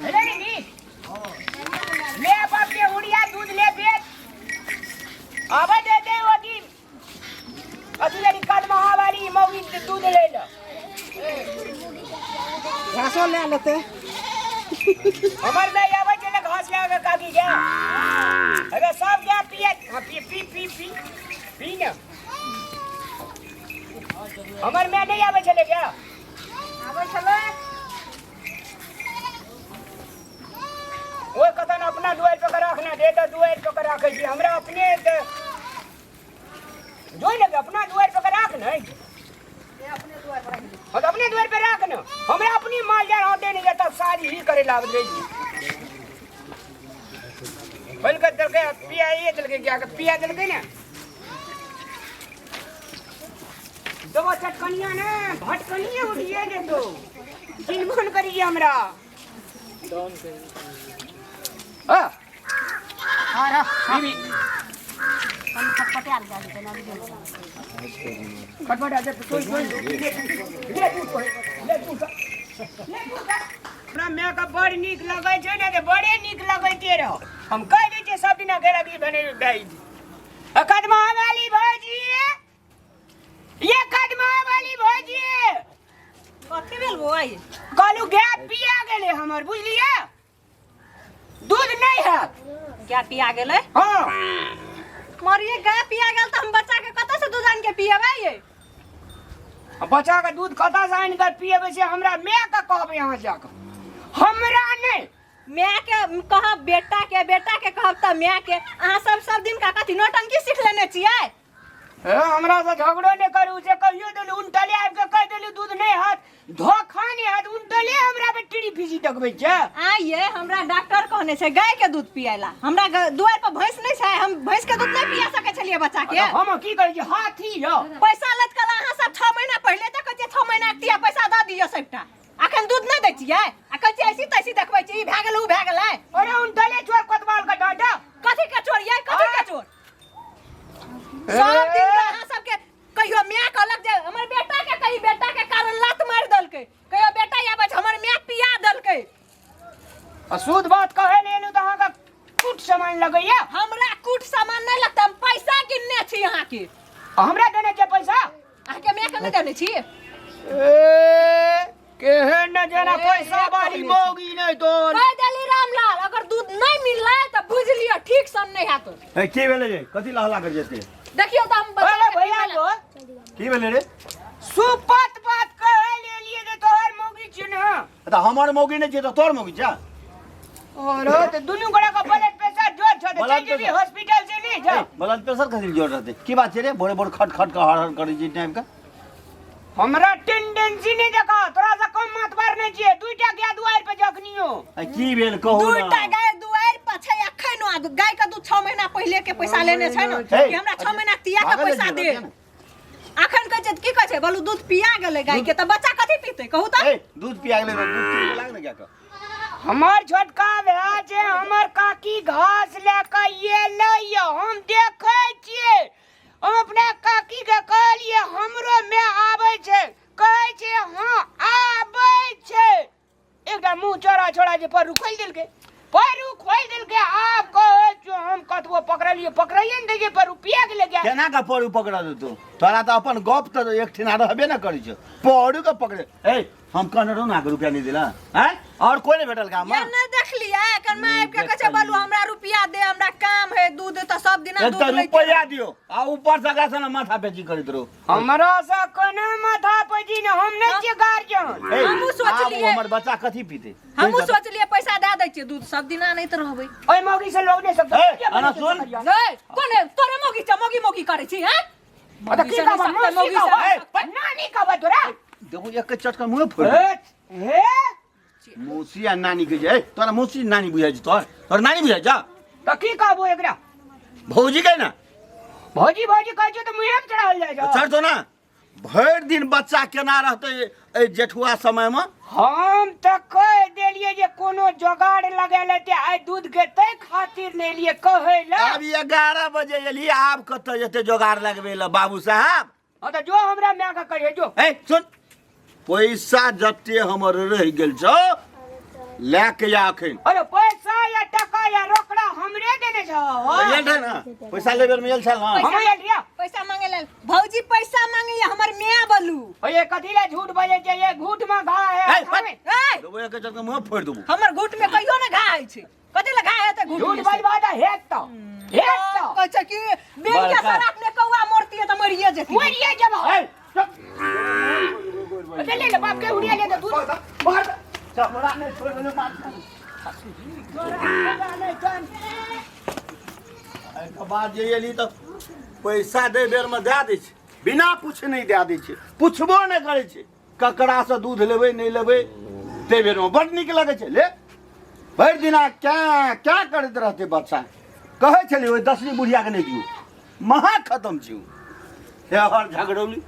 भेलै ने नीक? ले बाप के उड़िया दूध ले बेच आबै दे दे अथी अथी लड़ी कदमा वाली मौगी दूध ले लो। घासो ले लेते। हमर नहीं आबै छै ने घास ले के काकी के। अरे सब गया पिए। हाँ, पी पी पी पी पी ने। हमर माय नहीं आबै छलै क्या? आबै छलै। ओहि कथन अपना दुआरि पर रखना दे तऽ दुआरि पर राखै छी हमरा अपने तऽ जोइ ने अपना दुआरि पर राख ने। हाँ, तऽ अपने दुआरि पर राख ने। हमरा अपने माल जाल आते नहीं जाता सारी ही करे लाभ दे छी खोल के देलकै पियाइए देलकै क्या के पिया देलकै ने दबो चटकनिया ने भटकनिया उठिए जेतो चिन्हबो करिए हमरा। हाँ। हाँ, बीबी। हम खटपटायल जा जेतै ना बुझल। खटपटा दे तो ले ले तू ले तू ले तू। हमरा माय के बड़ नीक लगै छै ने तऽ बड़े नीक लगैते रहो। हम कहि दै छियै सब दिना घेरा की बने भाईजी कदमा वाली भौजी, ये कदमा वाली भौजी। कथी भेल बौआ? ये कहलू गाय पिया गेलै हमर, बुझलियै? दूध नहीं हैत। गाय पिया गेलै? हाँ। मरिए, गाय पिया गेल तऽ हम बच्चा के कतऽ से दूध आनि के पियेबै ये? बच्चा के दूध कतऽ से आनि के पियेबै से हमरा माय के कहबै अहाँ जाकऽ, हमरा नहि। माय के कहब बेटा के, बेटा के कहब तऽ माय के। अहाँ सब सब दिन का कथी नौटंकी सीख लेने छियै? ए, हमरा से झगड़ो नहि करू से कहियो देलू उनटले आबि के कहि देलू दूध नहि हैत, धोखा नहि हैत, उनटले हमरा पे टीरी फीसी देखबै छै। आ ये हमरा डॉक्टर कहने छै गाय के दूध पियला। हमरा दुआरि पर भैंस नहि छै, हम भैंस के दूध नहि पिया सकै छलियै बच्चा के। हम की कहै छी हाथी यौ। पैसा लैत कला अहाँ सब 6 महीना पहिले तऽ कहै छियै 6 महीना के तिया पैसा दऽ दियौ सबटा, अखन दूध नहि दै छियै आ कहै छियै ऐसी तैसी देखबै छी, ई भए गेल ऊ भए गेलै। अरे उनटले चोर कोतवाल के डांटा। कथी के चोर यै? कथी के चोर? सब दिन के अहाँ सबके कहियो माय कहलक जे हमर बेटा के कही बेटा के कारण लात मारि देलकै, कहियो बेटा आबै छै हमर माय पिया देलकै। आ शुद्ध बात कहै ले एलहुँ तऽ अहाँके कूट सामान लगैया? हमरा कूट सामान नहि लगतै, हम पैसा गिनने छी अहाँके। आ हमरा देने छै पैसा? अहाँके माय के नहि देने छी? ए, केहन न जेना ए, पैसा ए, वाली कहने छी। मौगी नहि तोर। कहि देली रामलाल, अगर दूध नहि मिललै तऽ बुझि लिअ ठीक सन नहि हैत। ए, की भेलै रे? कथी लहला कर जेते? देखियौ तऽ हम बच्चा अरे के भैया पीबै गो। की भेलै रे? सुपत बात कहै लेलियै जे तोहर मौगी छियै ने। तऽ हमर मौगी नहि छियै तऽ तोहर मौगी छै? और तऽ दुनू गोड़ा के ब्लड प्रेशर जोर छौ तऽ ब्लड चलि जेबही प्रेशर। हॉस्पिटल से नहि जा। ए, ब्लड प्रेशर कथी जोर रहतै? की बात छै रे? भोरे भोर खट खट के हर हर करै छी टाइम के। हमरा टेंडेंसी नहि देखा, तोरा से कम मातबर नहि छियै। दुईटा गाय दुआरि पे जखनियो। ए, की भेल कहू ना? दूटा गाय दुआरि पर छै अखन, आ गाय के दूध 6 महीना पहिले के पैसा लेने छै ने ए, कि हमरा 6 महीना के तिया के भागल पैसा छै दे। ने? अखन कहै छै की कहै छै बोलू दूध पिया गेलै गाय के तऽ बच्चा कथी पीतै कहू तऽ? ए, दूध पिया गेलै तऽ दूध पी लाग ने गाय के। हमर छोटका भाय छै, हमर काकी घास लए कऽ एलै, हम देखै छियै। हम अपना काकी के कहलियै हमरो माय आबै छै, कहै छै हँ आबै छै। एकटा मुँह चौड़ा चौड़ा जे परू खोलि देलकै, परू खोलि देलकै। आब कहै छियौ हम कतबो पकड़लियै पकड़ैये ने दैयै, परू पिया गेलै गाय। केना के परू पकड़ा देतौ? तोरा तऽ अपन गप तऽ एक ठिना रहबे ने करै छौ, परू के पकड़े। ए, हम कहने रहौ ने अहाँके रुपया नहि देला आँय, और कोई नहि भेटल गाममे? ये नहि देखलियै एकर माय आबि के कहै छै बोलू हमरा रुपया दे, हमरा काम है, दूध तऽ सब दिना एक दूध तऽ लैते रुपया दियौ आ ऊपर से एकरा से ने माथा पेची करैत रहू। हमरा से कोनो माथा पेची ने, हम नहि छियै गार्जियन। ए, हमहूँ सोचलियै। आब ओ हमर बच्चा कथी पीतै? हमहूँ सोचलियै पैसा दए दै छियै, दूध सब दिना नहि तऽ रहबै। ओहि मौगी से लोग नहि सकता। ए, अना सुन। ए, कोन है? तोरे मौगी छै, मौगी मौगी करै छी, हैं? तऽ की कहबै? मौसी कहबै? नानी कहबै तोरा? देखू एक चटका मुँह फोड़। हे, हे? मौसी आ नानी के जे, ए, तोरा मौसी नानी बुझाइ छै, तोहर नानी बुझाइ छै? तऽ की कहबो एकरा? भौजी के ना? भौजी भौजी कहै छियै तऽ मुँहे पर चढ़ाओल जाइ छै। चढ़तो ना। भरि दिन बच्चा केना रहतै एहि जेठुआ समय में? हम तऽ कहि देलियै जे कोनो जोगाड़ लगेले ते आइ दूध के तै खातिर नहि एलियै कहै लए। आब 11 बजे एली, आब कतऽ जेतै जोगाड़ लगबै लए बाबू साहब? हाँ तऽ जो हमरा माय के कहिए जो। ए सुन, पैसा जते हमर रहि गेल छौ लए के या अखन। अरे पैसा या टका या रोकड़ा हमरे देने छौ। आयल रहे ना पैसा ले बेर में आयल छल ना। हम आयल रिया। पैसा मांगे लेल भौजी पैसा मांगे हमर माय बोलू। ओए कथी ले झूठ बजे छै? ये घूट में घा है। ए, खावे। ए, देबो एक चलते मुंह फोड़ देबो। हमर घूट में कहियो ने घा होइ छै। कथी ले घा हेतै घूट झूठ में से? बजबा तऽ हेत तऽ हेत तऽ। कहै छै कि बेल के बड़का। सराप में कौआ मरती तऽ मरिए जेती। मरिए जेबो। ए, चुप। ले ले बाप के उड़िया ले तऽ दूध। चमड़ा नहि छोड़ देलहुँ मार। एहिके बाद जे एली तऽ पैसा दै बेरमे दए दै छै, बिना पूछने नहि दए दै छै, पुछबो नहि करै छै ककरासँ दूध लेबै नहि लेबै। ताहि बेरमे बड्ड नीक लगै छै। ले भरि दिना क्या क्या करैत रहतै बच्चा। कहै छलियै ओहि दसनी बुढ़ियाके नहि दियौ, महा खतम छै ओ। हे हर झगड़ौली।